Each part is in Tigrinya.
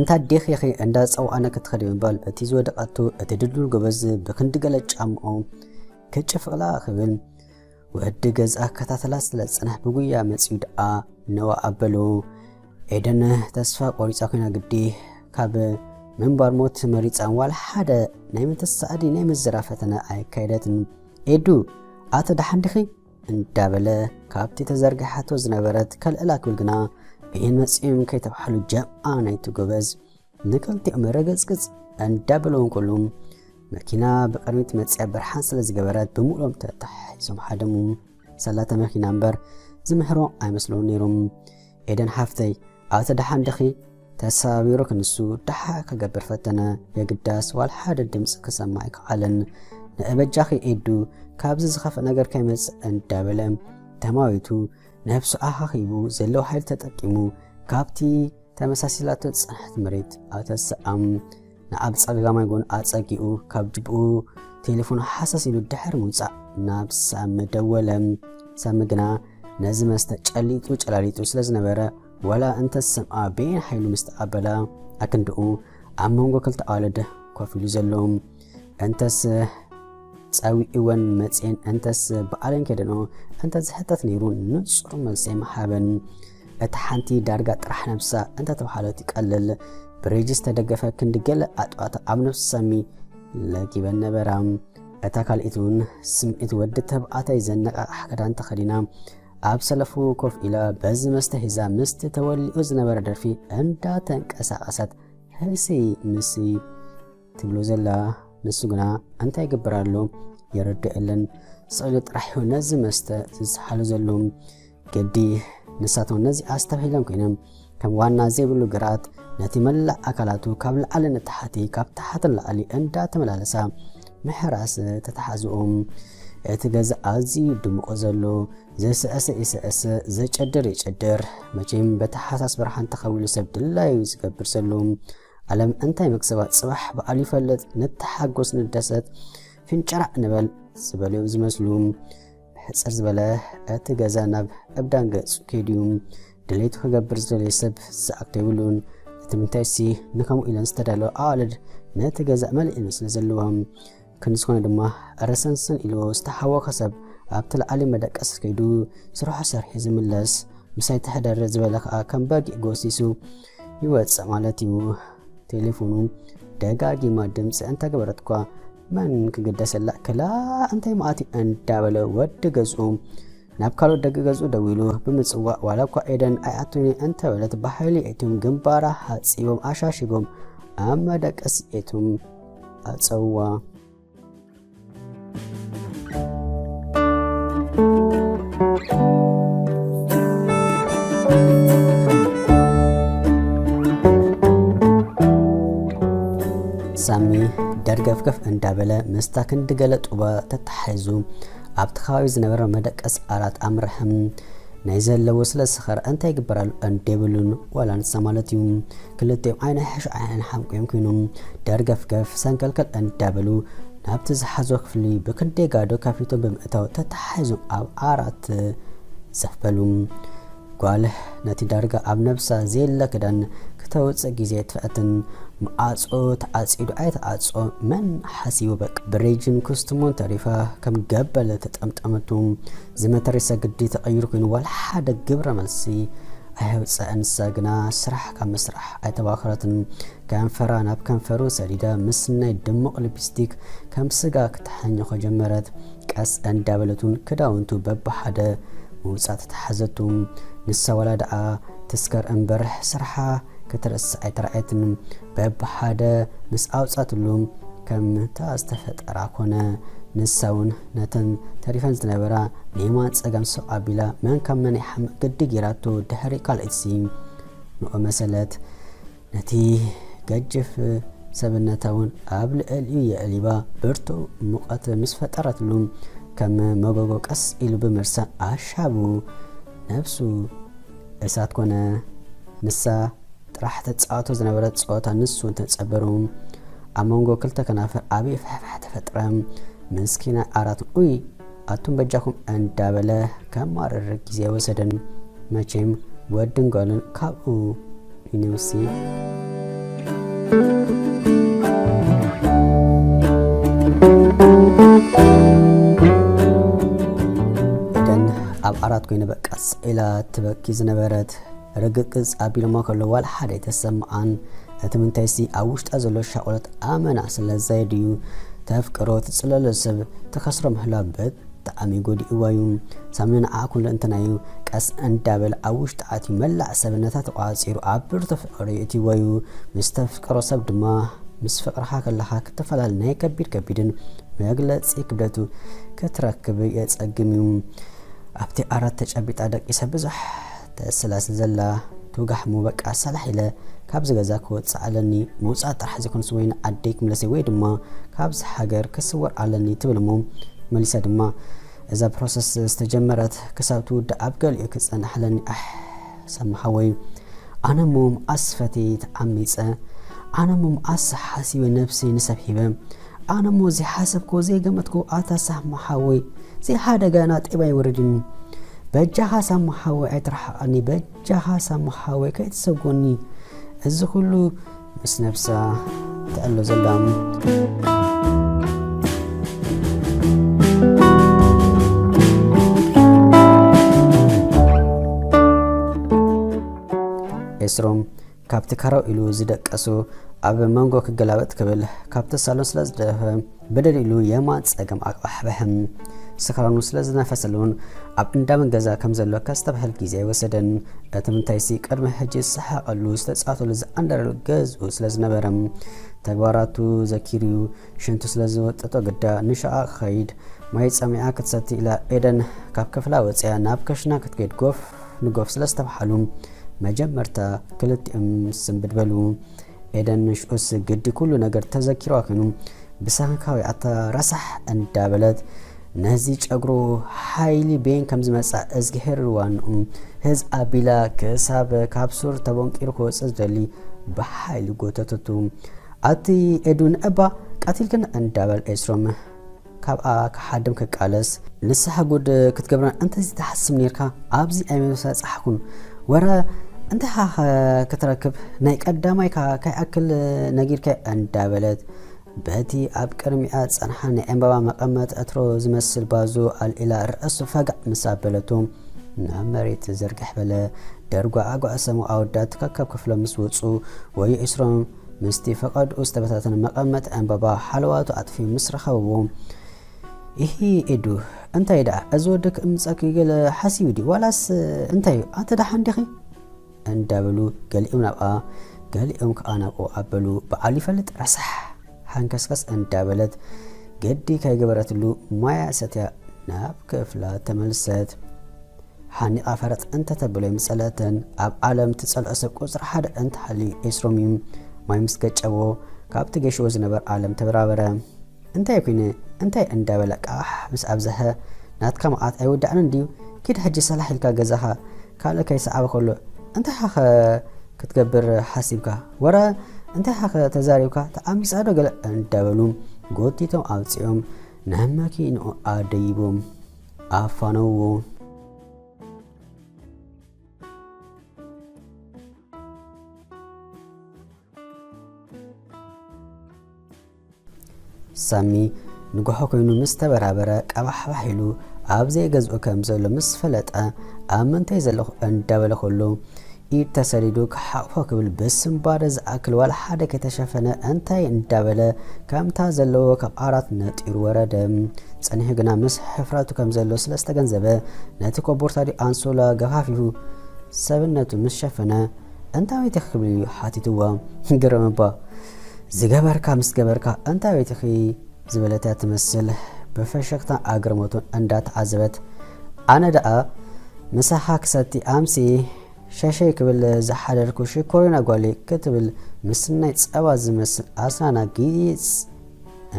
እንታ ዴኺ ኢኺ እንዳጸዋዕነ ክትኸዲ ብምባል እቲ ዝወደቐቶ እቲ ድልዱል ጎበዝ ብክንዲ ገለ ጫምኡ ክጭፍቕላ ክብል ወዲ ገዛ ክከታተላ ስለ ዝጸንሐ ብጉያ መጺኡ ደኣ ነዋ ኣበሉ። ኤደን ተስፋ ቆሪጻ ኮይና ግዲ ካብ ምንባር ሞት መሪጻ ዋላ ሓደ ናይ ምትሳእዲ ናይ ምዝራፍ ፈተነ ኣየካየደትን። ኤዱ ኣተ ደሓን ዲኺ? እንዳበለ ካብቲ ተዘርጊሓቶ ዝነበረት ከልዕላ ክብል ግና ብኤን መጺኦም ከይተባህሉ ጀምዓ ናይቲ ጎበዝ ንክልቲኦም ረገጽግጽ እንዳበለዎም ከሉ መኪና ብቕድሚት መጺኣ ብርሃን ስለ ዝገበረት ብምሉኦም ተታሒዞም ሓደሙ። ሰላተ መኪና እምበር ዝምሕሮ ኣይመስለውን ነይሮም። ኤደን ሓፍተይ ኣተ ደሓን ዲኺ? ተሰባቢሩ ክንሱ ደሓ ክገብር ፈተነ። የግዳስ ዋላ ሓደ ድምፂ ክሰማዕ ኣይከኣለን። ንእበጃኺ ኤዱ ካብዚ ዝኸፍእ ነገር ከይመፅእ እንዳበለ ተማዊቱ ነብሱ ኣኻኺቡ ዘለዎ ሓይሊ ተጠቂሙ ካብቲ ተመሳሲላቶ ዝጸንሐት መሬት ኣተሰኣም። ንኣብ ጸጋማይ ጎን ኣጸጊኡ ካብ ጅብኡ ቴሌፎኑ ሓሰስ ኢሉ ድሕሪ ምውጻእ ናብ ሳሚ ደወለ። ሳሚ ግና ነዚ መስተ ጨሊጡ ጨላሊጡ ስለ ዝነበረ ዋላ እንተ ዝሰምኣ በየን ሓይሉ ምስ ተቐበላ ኣክንድኡ ኣብ መንጎ ክልተ ኣዋልድ ኮፍ ኢሉ ዘሎ። እንተስ ጸዊዕወን መጽየን እንተስ በዓለን ከደንኦ እንተ ዝሕተት ነይሩ ንጹር መልሲ ኣይምሃበን። እታ ሓንቲ ዳርጋ ጥራሕ ነብሳ እንተ ተባሃለት ይቀልል። ብሬጅ ዝተደገፈ ክንዲ ገለ ኣጥዋታ ኣብ ነብሲ ሳሚ ለጊበን ነበራ። እታ ካልኢት እውን ስምዒት ወዲ ተባዕታይ ዘነቓቕሕ ክዳን ተኸዲና ኣብ ሰለፉ ኮፍ ኢላ በዚ መስተ ሒዛ ምስቲ ተወሊዑ ዝነበረ ደርፊ እንዳተንቀሳቐሰት ህስይ ምስይ ትብሎ ዘላ። ንሱ ግና እንታይ ይገብር ኣሎ የረድኦ የለን። ስቕ ኢሉ ጥራሕ እዩ ነዚ መስተ ዝሰሓሎ ዘሎ። ግዲ ንሳቶም ነዚ ኣስተብሂሎም ኮይኖም ከም ዋና ዘይብሉ ግራት ነቲ መላእ ኣካላቱ ካብ ላዕሊ ንታሕቲ ካብ ታሕቲ ንላዕሊ እንዳተመላለሳ ምሕራስ ተተሓዝኦም። እቲ ገዛ ኣዝዩ ድሙቕ ዘሎ ዘስዕሰ ይስዕስ ዘጨድር ይጨድር። መቼም በቲ ሓሳስ ብርሃን ተኸዊሉ ሰብ ድላዩ ዝገብር ዘሎ። ዓለም እንታይ መክሰባ ጽባሕ በዓሉ ይፈልጥ። ንተሓጎስ ንደሰት ፍንጨራዕ ንበል ዝበልዮም ዝመስሉ። ሕጽር ዝበለ እቲ ገዛ ናብ ዕብዳን ገጹ ከይድዩ ድሌቱ ክገብር ዝደለየ ሰብ ዝኣክቶ የብሉን። እቲ ምንታይሲ ንከምኡ ኢለን ዝተዳለወ ኣዋልድ ነቲ ገዛ መሊእን ስለ ዘለዎም ክንዲ ዝኾነ ድማ ረሰንሰን ኢሉ ዝተሓወኸ ሰብ ኣብቲ ላዕሊ መደቀሲ ከይዱ ስርሖ ሰርሒ ዝምለስ ምሳይ ተሕደር ዝበለ ከዓ ከም በጊዕ ጎሲሱ ይወፅእ ማለት እዩ። ቴሌፎኑ ደጋጊማ ድምፂ እንተገበረት እኳ መን ክግደሰላ ክላ እንታይ መዓት እዩ እንዳበለ ወዲ ገዝኡ ናብ ካልኦት ደቂ ገዝኡ ደዊሉ ብምፅዋዕ ዋላ እኳ ኤደን ኣይኣቱኒ እንተበለት ብሓይሊ እትም ግንባራ ሓፂቦም ኣሻሺጎም ኣብ መደቀሲ እትም ኣፀዋ። ሳሚ ደርገፍገፍ እንዳበለ ምስታ ክንዲ ገለ ጡባ ተተሓሒዙ ኣብቲ ከባቢ ዝነበረ መደቀስ ኣራት ኣምርሐ። ናይ ዘለዎ ስለ ዝሰኸረ እንታይ ይግበር ኣሎ እንዴብሉን ዋላ ንሳ ማለት እዩ። ክልቲኦም ዓይኒ ሕሹ ዓይኒ ሓምቆም ኮይኖም ደርገፍገፍ ሰንከልከል እንዳበሉ ናብቲ ዝሓዞ ክፍሊ ብክንደይ ጋዶ ከፊቶም ብምእታው ተተሓሒዞም ኣብ ኣራት ዘፍ በሉ። ጓል ነቲ ዳርጋ ኣብ ነብሳ ዘየለ ክዳን ክተውፅእ ግዜ ትፈትን። መዓጾ ተዓጺዱ ኣይተዓጾ መን ሓሲቡ በቃ። ብሬጅን ኩስትሞን ተሪፋ ከም ገበል ተጠምጠመቱ። ዝመተሪሰ ግዲ ተቐይሩ ኮይኑ ዋላ ሓደ ግብረ መልሲ ኣይወፀአን። ንሳ ግና ስራሕ ካብ ምስራሕ ኣይተባኸረትን። ከንፈራ ናብ ከንፈሩ ሰዲዳ ምስ ናይ ድሙቕ ሊፕስቲክ ከም ስጋ ክትሓኝኾ ጀመረት። ቀስ እንዳበለቱን ክዳውንቱ በብሓደ ምውፃእ ተተሓዘቱ። ንሳ ዋላ ደኣ ትስከር እምበር ስርሓ ክትርስዕ ኣይተራእየትን። በብሓደ ምስ ኣውፃትሉ ከም እታ ዝተፈጠራ ኮነ። ንሳ እውን ነተን ተሪፈን ዝነበራ ንየማን ጸጋም ስቕ ኣቢላ መን ካብ መን ይሓምቕ ግዲ ጌራቶ ድሕሪ ካልኣይትሲ ንኦ መሰለት። ነቲ ገጅፍ ሰብነታ እውን ኣብ ልዕሊኡ የዕሊባ ብርቱዕ ሙቐት ምስ ፈጠረትሉ ከም መጎጎ ቀስ ኢሉ ብምርሳን ኣሻቡ ነብሱ እሳት ኮነ። ንሳ ጥራሕ ተጻወቶ ዝነበረት ጸወታ ንሱ ተጸበሩ። ኣብ መንጎ ክልተ ከናፍር ዓብዪ ፍሕፍሕ ተፈጥረ። ምስኪና ኣራት ኡይ ኣቱም በጃኹም እንዳበለ ከማርር ግዜ ወሰደን። መቼም ወድን ጓልን ካብኡ ይነውሲ። ኤደን ኣብ ዓራት ኮይነ በቃ ስዒላ ትበኪ ዝነበረት ርግጽ ኣቢሎማ ከሎ ዋላ ሓደ ኣይተሰምዓን። እቲ ምንታይሲ ኣብ ውሽጣ ዘሎ ሻቕሎት ኣመና ስለ ዘየድዩ ተፍቅሮ ትጽለሎ ሰብ ትኸስሮ ምህላ ብጣዕሚ ጎዲእዋ እዩ። ሳሚ ንዓ ኩሉ እንተናዩ ቀስ እንዳበለ ኣብ ውሽጢ ኣትዩ መላእ ሰብነታ ተቋጺሩ ኣብ ብርቱ ፍቕሪ እትይዎ እዩ። ምስ ተፍቅሮ ሰብ ድማ ምስ ፍቕርኻ ከለኻ ክትፈላለ ናይ ከቢድ ከቢድን መግለጺ ክብደቱ ክትረክብ የጸግም እዩ። ኣብቲ ዓራት ተጨቢጣ ደቂሳ ብዙሕ ተስላስ ዘላ ትውጋሕ እሞ በቃ ሰላሕ ኢለ ካብዚ ገዛ ክወፅእ ኣለኒ። ምውፃእ ጥራሕ ዘይኮነስ ወይ ንዓደይ ክምለሰ ወይ ድማ ካብዚ ሃገር ክስወር ኣለኒ ትብል እሞ መሊሳ ድማ እዛ ፕሮሰስ ዝተጀመረት ክሳብ ትውዳእ ኣብ ገሊኡ ክፀንሕ ኣለኒ። ኣሕ ሳሚ ሓወይ ኣነ እሞ ኣስፈቲ ተዓሚፀ ኣነ እሞ ኣስ ሓሲበ ነብሰይ ንሰብ ሂበ ኣነ እሞ ዘይሓሰብኮ ዘይገመትኮ ኣታ ሳሚ ሓወይ ዘይሓደጋ ናጤባ ይወርድኒ በጃኻ ሳሚ ሓወይ ኣይትርሓቐኒ በጃኻ ሳሚ ሓወይ ከይትሰጎኒ እዚ ኩሉ ምስ ነብሳ ትዕሎ ዘላ ኤስሮም ካብቲ ካራው ኢሉ ዝደቀሱ ኣብ መንጎ ክገላበጥ ክብል ካብቲ ሳሎን ስለ ዝደፈ ብድድ ኢሉ የማን ጸገም ኣቕባሕብሐ። ስኽራኑ ስለ ዝነፈሰሉን ኣብ እንዳመን ገዛ ከም ዘሎ ከስተብህል ግዜ ኣይወሰደን። እቲ ምንታይሲ ቅድሚ ሕጂ ዝሰሓቐሉ ዝተጻወተሉ ዝኣንደረሉ ገዝኡ ስለ ዝነበረ ተግባራቱ ዘኪርዩ ሽንቱ ስለ ዝወጠጦ ግዳ ንሸቓቕ ክኸይድ ማይ ጸሚኣ ክትሰቲ ኢላ ኤደን ካብ ክፍላ ወጺኣ ናብ ከሽና ክትከይድ ጎፍ ንጎፍ ስለ ዝተብሓሉ መጀመርታ ክልቲኦም ስንብድ በሉ። ኤደን ንሽኡስ ግዲ ኩሉ ነገር ተዘኪርዋ ኮይኑ ብሰንካዊ ኣታ ረሳሕ እንዳበለት ነዚ ጨጉሩ ሓይሊ ቤን ከም ዝመጻ እዝግሄር ዋንኡ ህዝ ኣቢላ ክሳብ ካብ ሱር ተቦንቂሩ ክወጽእ ዝደሊ ብሓይሊ ጎተተቱ። ኣቲ ኤዱን እባ ቀቲልክን እንዳበል ኤስሮም ካብኣ ክሓድም ክቃለስ ንስሓ ጉድ ክትገብረን እንተዚ ትሓስብ ነርካ ኣብዚ ኣይመሳጻሕኩን ወረ እንታይ ኻ ክትረክብ ናይ ቀዳማይካ ከይኣክል ነጊርካ እንዳበለት በቲ ኣብ ቅድሚኣ ጸንሓ ናይ ዕምባባ መቐመጥ ዕትሮ ዝመስል ባዞ ኣልዒላ ርእሱ ፈጋዕ ምስ ኣበለቶ ናብ መሬት ዘርግሕ በለ። ደርጓ ኣጓዕሰሙ ኣወዳት ከከብ ክፍሎም ምስ ወጹ ወይ ኤስሮም ምስቲ ፈቐድኡ ዝተበታተነ መቐመጢ ዕምባባ ሓለዋቱ ኣጥፊኡ ምስ ረኸብዎ ኢሂ ኤዱ እንታይ ደኣ እዚ ወዲ ክእምፀኪ ገለ ሓሲቡ ድዩ ዋላስ እንታይ እዩ ኣቲ ደሓን ዲኺ እንዳበሉ ገሊኦም ናብኣ ገሊኦም ከዓ ናብኡ ኣበሉ በዓሉ ይፈልጥ ረሳሕ ሓንከስከስ እንዳበለት ገዲ ከይገበረትሉ ማያ ሰትያ ናብ ክፍላ ተመልሰት ሓኒቓ ፈረጥ እንተተብሎ ይምጸለተን ኣብ ዓለም ትጸልኦ ሰብ ቁጽሪ ሓደ እንተሃልዩ ኤስሮም እዩ። ማይ ምስ ገጨዎ ካብቲ ገሽዎ ዝነበር ዓለም ተበራበረ። እንታይ ኩይነ እንታይ እንዳበለ ቃሕ ምስ ኣብዘሐ ናትካ መዓት ኣይውዳእንን ድዩ? ኪድ ሕጂ ሰላሕ ኢልካ ገዛኻ ካልእ ከይሰዓበ ከሎ እንታይ ሃኸ ክትገብር ሓሲብካ? ወረ እንታይ ሃኸ ተዛሪብካ ተኣሚጻ ዶ ገለ እንዳበሉ ጎቲቶም ኣውጺኦም ናብ መኪንኡ ኣደይቦም ኣፋነውዎ። ሳሚ ንጉሖ ኮይኑ ምስ ተበራበረ ቀባሕባሕ ኢሉ ኣብ ዘይገዝኡ ከም ዘሎ ምስ ፈለጠ ኣብ ምንታይ ዘለኹ እንዳበለ ከሎ ኢድ ተሰዲዱ ክሓቕፎ ክብል ብስንባደ ዝኣክል ዋላ ሓደ ከይተሸፈነ እንታይ እንዳበለ ከምታ ዘለዎ ካብ ዓራት ነጢሩ ወረደ። ጸኒሑ ግና ምስ ሕፍረቱ ከም ዘሎ ስለ ዝተገንዘበ ነቲ ኮቦርታ ድዩ ኣንሶላ ገፋፊሁ ሰብነቱ ምስ ሸፈነ እንታይ ቤት ኢኺ ክብል እዩ ሓቲትዋ። ግርም እባ ዝገበርካ ምስ ገበርካ እንታይ ቤት ኢኺ ዝበለት እያ ትመስል ብፈሸክታን ኣግርሞቱን እንዳተዓዘበት ኣነ ደኣ ምሳኻ ክሰቲ ኣምሲ ሸሸይ ክብል ዝሓደርኩ ሽኮሪና ጓለይ ክትብል ምስናይ ጸባ ዝመስል ኣስናና ጊጽ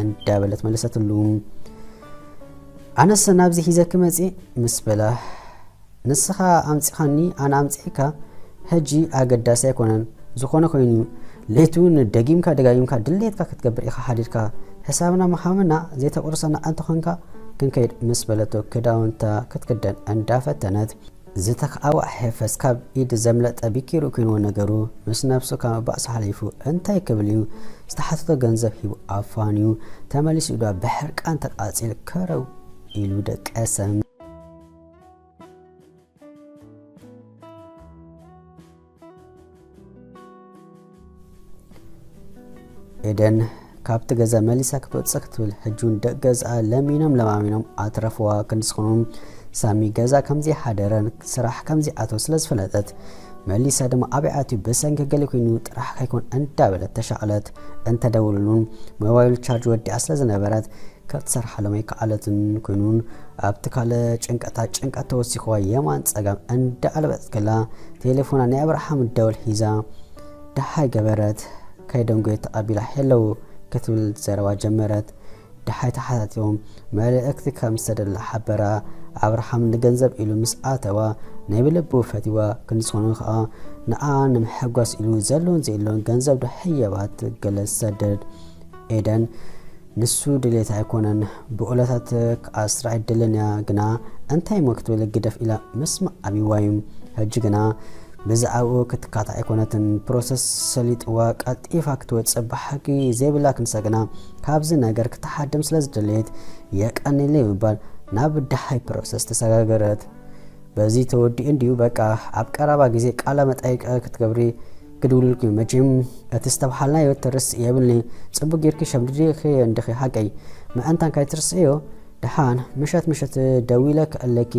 እንዳበለት መለሰትሉ። ኣነስ ናብዚ ሒዘኪ መጺ ምስ በላ ንስኻ ኣምጺኻኒ ኣነ ኣምጺኤካ ሕጂ ኣገዳሲ ኣይኮነን ዝኾነ ኮይኑ እዩ ለይቲ እውን ደጊምካ ደጋጊምካ ድሌትካ ክትገብር ኢኻ ሓዲርካ ሕሳብና ምሃብና ዘይተቁርሰና እንተኾንካ ክንከይድ ምስ በለቶ ክዳውንታ ክትክደን እንዳፈተነት ዝተኻዕወ ሐፈስ ካብ ኢድ ዘምለጠ ቢኪሩ ኮይኑ ነገሩ ምስ ነብሱ ካብ መባእሱ ሓሊፉ እንታይ ክብል እዩ? ዝተሓተቶ ገንዘብ ሂቡ ኣፋንዩ ተመሊሱ ኢዱ ብሕርቃን ተቃጺል ከረው ኢሉ ደቀሰ። ኤደን ካብቲ ገዛ መሊሳ ክትወፅእ ክትብል ሕጂ እውን ደቂ ገዝኣ ለሚኖም ለማሚኖም ኣትረፍዋ። ክንዲ ዝኾኑ ሳሚ ገዛ ከምዘይሓደረን ስራሕ ከምዘይኣተወ ስለ ዝፈለጠት መሊሳ ድማ ኣበይ ኣትዩ ብሰንኪ ገለ ኮይኑ ጥራሕ ከይኮን እንዳበለት ተሻቕለት። እንተደውሉሉን ሞባይሉ ቻርጅ ወዲኣ ስለ ዝነበረት ክትሰርሓሎም ኣይከኣለትን ኮይኑን ኣብቲ ካልእ ጭንቀታ ጭንቀት ተወሲኽዋ የማን ጸጋም እንዳኣለበጠት ከላ ቴሌፎና ናይ ኣብርሃም ደወል ሒዛ ደሓይ ገበረት። ከይደንጎየት ተቐቢላ ሄለው ክትብል ዘረባ ጀመረት። ደሓይ ተሓታቲቦም መልእኽቲ ከም ዝተደላ ሓበራ። ኣብርሃም ንገንዘብ ኢሉ ምስ ኣተዋ ናይ ብልቡ ፈቲዋ ክንዲ ዝኾነ ከኣ ንኣ ንምሕጓስ ኢሉ ዘለውን ዘየለውን ገንዘብ ዶ ህየባት ገለ ዝሰደድ። ኤደን ንሱ ድሌት ኣይኮነን ብኡለታት ክኣስራ ኣይደልን እያ ግና እንታይ እሞ ክትብል ግደፍ ኢላ ምስማዕ ኣብይዋ እዩ። ሕጂ ግና ብዛዕባኡ ክትካታዕ ኣይኮነትን ፕሮሰስ ሰሊጥዋ ቀልጢፋ ክትወፅእ ብሓቂ ዘይብላ ክንሳ ግና ካብዚ ነገር ክትሓድም ስለ ዝደለየት የቀኒለይ ብምባል ናብ ደሓይ ፕሮሰስ ተሰጋገረት። በዚ ተወዲኡ እንድዩ በቃ ኣብ ቀረባ ግዜ ቃለ መጠይቅ ክትገብሪ ክድውልልኪ እዩ መቸም እቲ ዝተብሃልናዮ ትርስ የብልኒ። ፅቡቅ ጌርኪ ሸምድድኺ እንድኺ ሓቀይ ምእንታን ካይትርስእዮ። ደሓን ምሸት ምሸት ደዊለ ክእለኪ።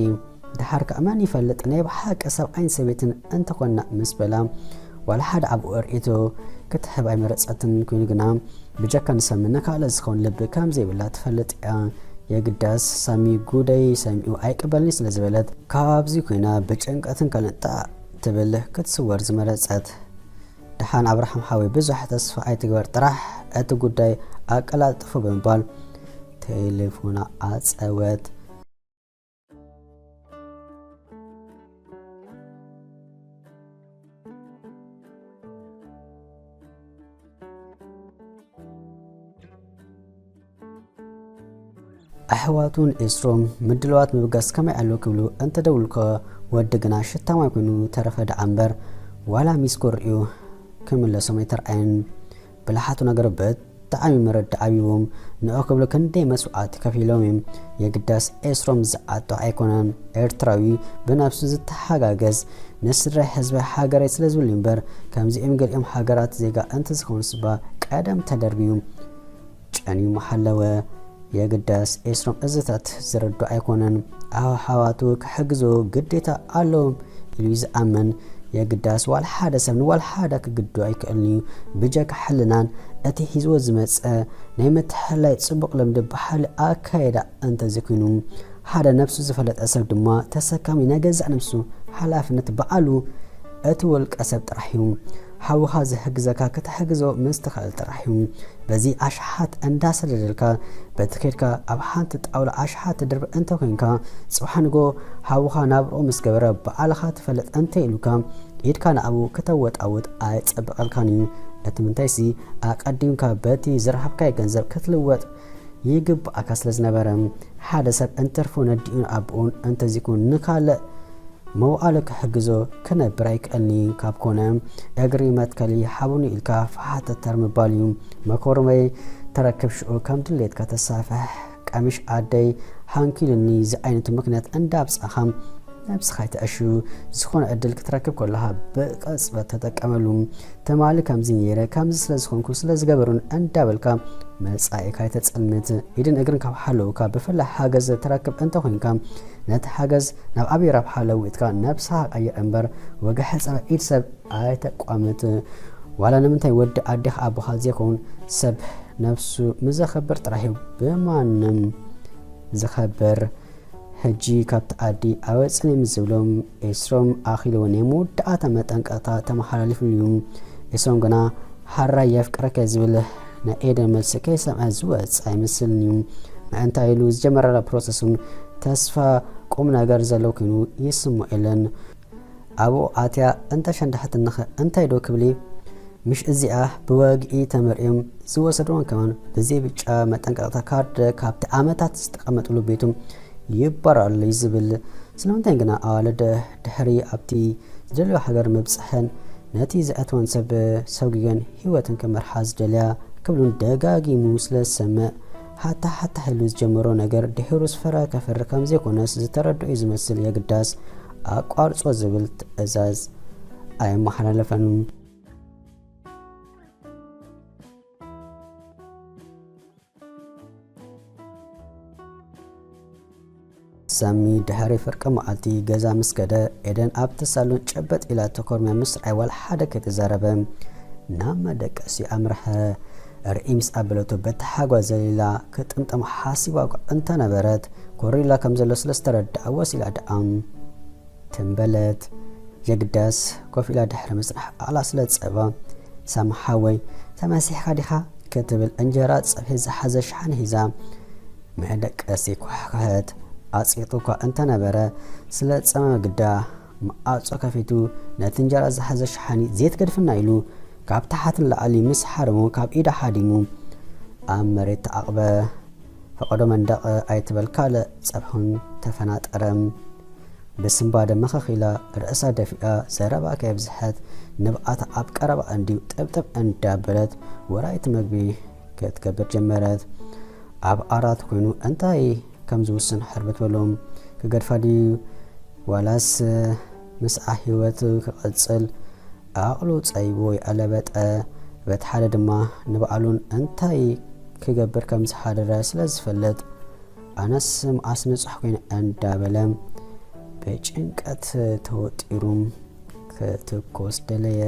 ደሓር ከኣ መን ይፈልጥ ናይ ብሓቂ ሰብኣይን ሰበይትን እንተኾንና ምስ በላ ዋላ ሓደ ኣብኡ ርእይቶ ክትህብ ኣይመረጸትን ኮይኑ ግና ብጀካ ንሳሚ ንካልእ ዝኸውን ልቢ ከም ዘይብላ ትፈልጥ እያ። የግዳስ ሳሚ ጉደይ ሰሚዑ ኣይቅበልኒ ስለ ዝበለት ካብዚ ኮይና ብጭንቀትን ካልእን ጣዕ ትብል ክትስወር ዝመረጸት። ደሓን ኣብርሃም ሓወይ ብዙሕ ተስፋ ኣይትግበር ጥራሕ እቲ ጉዳይ ኣቀላጥፉ ብምባል ቴሌፎና ኣጸወት። ኣሕዋቱን ኤስሮም ምድልዋት ምብጋስ ከመይ ኣሎ ክብሉ እንተደውልኮ ወዲ ግና ሽታማይ ኮይኑ ተረፈ ደኣ እምበር ዋላ ሚስኮር እዩ ክምለሶም ኣይተርኣየን። ብልሓቱ ነገሩ ብጣዕሚ መረዳእ ኣብዎም ንዑ ክብሉ ክንደይ መስዋዕቲ ከፊሎም እዮም። የግዳስ ኤስሮም ዝዓጦ ኣይኮነን። ኤርትራዊ ብነብሱ ዝተሓጋገዝ ንስድራ ህዝቢ ሃገረይ ስለ ዝብል እዩ እምበር ከምዚኦም ገሊኦም ሃገራት ዜጋ እንተዝኾኑስ እባ ቀደም ተደርብዩ ጨንዩ ምሓለወ። የግዳስ ኤስሮም እዝታት ዝረዱ ኣይኮነን። ኣሕዋቱ ክሕግዞ ግዴታ ኣለዎም ኢሉ እዩ ዝኣምን። የግዳስ ዋላ ሓደ ሰብ ንዋላ ሓደ ክግድዶ ኣይክእልን እዩ። ብጀካ ሕልናን እቲ ሒዝዎ ዝመጸ ናይ ምትሕልላይ ጽቡቕ ልምዲ በሓሊ ኣካይዳ እንተዘይኮይኑ ሓደ ነብሱ ዝፈለጠ ሰብ ድማ ተሰካሚ ናይ ገዛእ ነብሱ ሓላፍነት በዓሉ እቲ ውልቀ ሰብ ጥራሕ እዩ። ሓውኻ ዝሕግዘካ ክትሕግዞ ምስ ትኽእል ጥራሕ እዩ። በዚ ኣሽሓት እንዳሰደደልካ በቲ ከድካ ኣብ ሓንቲ ጣውላ ኣሽሓት ትድርብ እንተኮይንካ ጽባሕ ንጎ ሓውኻ ናብርኡ ምስ ገበረ በዓልኻ ትፈልጥ እንተ ኢሉካ ኢድካ ንኣቡ ከተወጣውጥ ኣይጸብቐልካን እዩ። እቲ ምንታይሲ ኣቐዲምካ በቲ ዝረኸብካዮ ገንዘብ ክትልወጥ ይግብኣካ ስለ ዝነበረ ሓደ ሰብ እንትርፎ ነዲኡን ኣቦኡን እንተዚኩን ንካልእ መውዓሉ ክሕግዞ ክነብር ኣይክእልኒ ካብ ኮነ እግሪ መትከሊ ሓቡኒ ኢልካ ፈሓተተር ምባል እዩ። መኮርመይ ተረክብ ሽኡ ከም ድሌትካ ተሳፍሕ ቀሚሽ ኣደይ ሃንኪሉኒ ዝዓይነቱ ምክንያት እንዳብጻኻ ነብስኻ ኣይትዕሹ። ዝኾነ ዕድል ክትረክብ ከለኻ ብቅጽበት ተጠቀመሉ። ትማሊ ከምዚ ነይረ ከምዚ ስለ ዝኾንኩ ስለ ዝገበሩን እንዳበልካ መጻኢካ ኣይተጸልምት። ኢድን እግርን ካብ ሓለውካ ብፍላይ ሓገዝ ትረክብ እንተኾይንካ ነቲ ሓገዝ ናብ ዓብዪ ረብሓ ለዊጥካ ነብስኻ ቀይር እምበር ወግሐ ጸባ ኢድ ሰብ ኣይተቋምት። ዋላ ንምንታይ ወዲ ኣዴኻ ኣቦኻ ዘይኮን ሰብ ነብሱ ምዘኸብር ጥራሕ እዩ ብማንም ዝኸብር። ሕጂ ካብቲ ዓዲ ኣወጽእኒ ምስ ዝብሎም ኤስሮም ኣኺልዎ ናይ መወዳእታ መጠንቀቕታ ተመሓላሊፉሉ እዩ። ኤስሮም ግና ሓራይ የፍቅረከ ዝብል ናይ ኤደን መልሲ ከይሰምዐ ዝወጽእ ኣይመስልን እዩ። ምእንታ ኢሉ ዝጀመረላ ፕሮሰስ እውን ተስፋ ቁም ነገር ዘለዎ ኮይኑ ይስምዖ የለን። ኣብኡ ኣትያ እንተሸንዳሕትንኸ እንታይ ዶ ክብል እዩ? ምሽ እዚኣ ብወግዒ ተመርዕዮም ዝወሰድዎን ከማን ብዘይ ብጫ መጠንቀቕታ ካርድ ካብቲ ዓመታት ዝተቐመጥሉ ቤቱ ይባረር ኣሎ እዩ ዝብል ስለምንታይ ግና ኣዋልድ ድሕሪ ኣብቲ ዝደልዮ ሃገር ምብጽሐን ነቲ ዘእተወን ሰብ ሰጒገን ህይወተን ክመርሓ ዝደልያ ክብሉን ደጋጊሙ ስለ ዝሰምዕ፣ ሃታ ሃታ ኢሉ ዝጀመሮ ነገር ድሒሩ ፍረ ከፍሪ ከም ዘይኮነስ ዝተረድኦ እዩ ዝመስል። የግዳስ ኣቋርጾ ዝብል ትእዛዝ ኣየመሓላለፈን። ሳሚ ድሕሪ ፍርቂ መዓልቲ ገዛ ምስ ከደ፣ ኤደን ኣብቲ ሳሎን ጨበጥ ኢላ ተኮርምያ ምስ ረኣያ ዋላ ሓደ ከይተዛረበ ናብ መደቀሲ ኣምርሐ። ርእይ ምስ ኣበለቶ በቲ ሓጓ ዘሊላ ክጥምጠም ሓሲባ እኳ እንተነበረት፣ ኮሪላ ከም ዘሎ ስለ ዝተረድኣ ወሲላ ደኣ ትም በለት። የግዳስ ኮፍ ኢላ ድሕሪ ምጽናሕ ኣቕላ ስለ ዝጸባ፣ ሳሚ ሓወይ ተመሲሕካ ዲኻ? ክትብል እንጀራ ጸብሒ ዝሓዘ ሸሓኒ ሒዛ መደቀሲ ኳሕኳሐት። ኣጽቂጡ እኳ እንተነበረ ስለ ዝጸመመ ግዳ መዓጾ ከፊቱ ነቲ እንጀራ ዝሓዘ ሸሓኒ ዘይትገድፍና ኢሉ ካብ ታሕቲ ንላዕሊ ምስ ሓረሞ ካብ ኢዳ ሓዲሙ ኣብ መሬት ተዓቕበ። ፈቐዶ መንደቕ ኣይትበል ካልእ ጸብሕን ተፈናጠረ። ብስንባደ መኸኽ ኢላ ርእሳ ደፊኣ ዘረባ ከየብዝሐት ንብዓታ ኣብ ቀረባ እንድዩ ጥብጥብ እንዳበለት ወራይቲ መግቢ ክትገብር ጀመረት። ኣብ ዓራት ኮይኑ እንታይ ከም ዝውስን ሕርብት በሎም። ክገድፋ ድዩ ዋላስ ምስኣ ህይወት ክቕጽል? ዓቕሉ ጸይቡ ይኣለበጠ። በቲ ሓደ ድማ ንባዕሉን እንታይ ክገብር ከም ዝሓደረ ስለ ዝፈልጥ፣ ኣነስ መዓስ ንጹሕ ኮይነ እንዳበለ ብጭንቀት ተወጢሩ ክትኮስ ደለየ።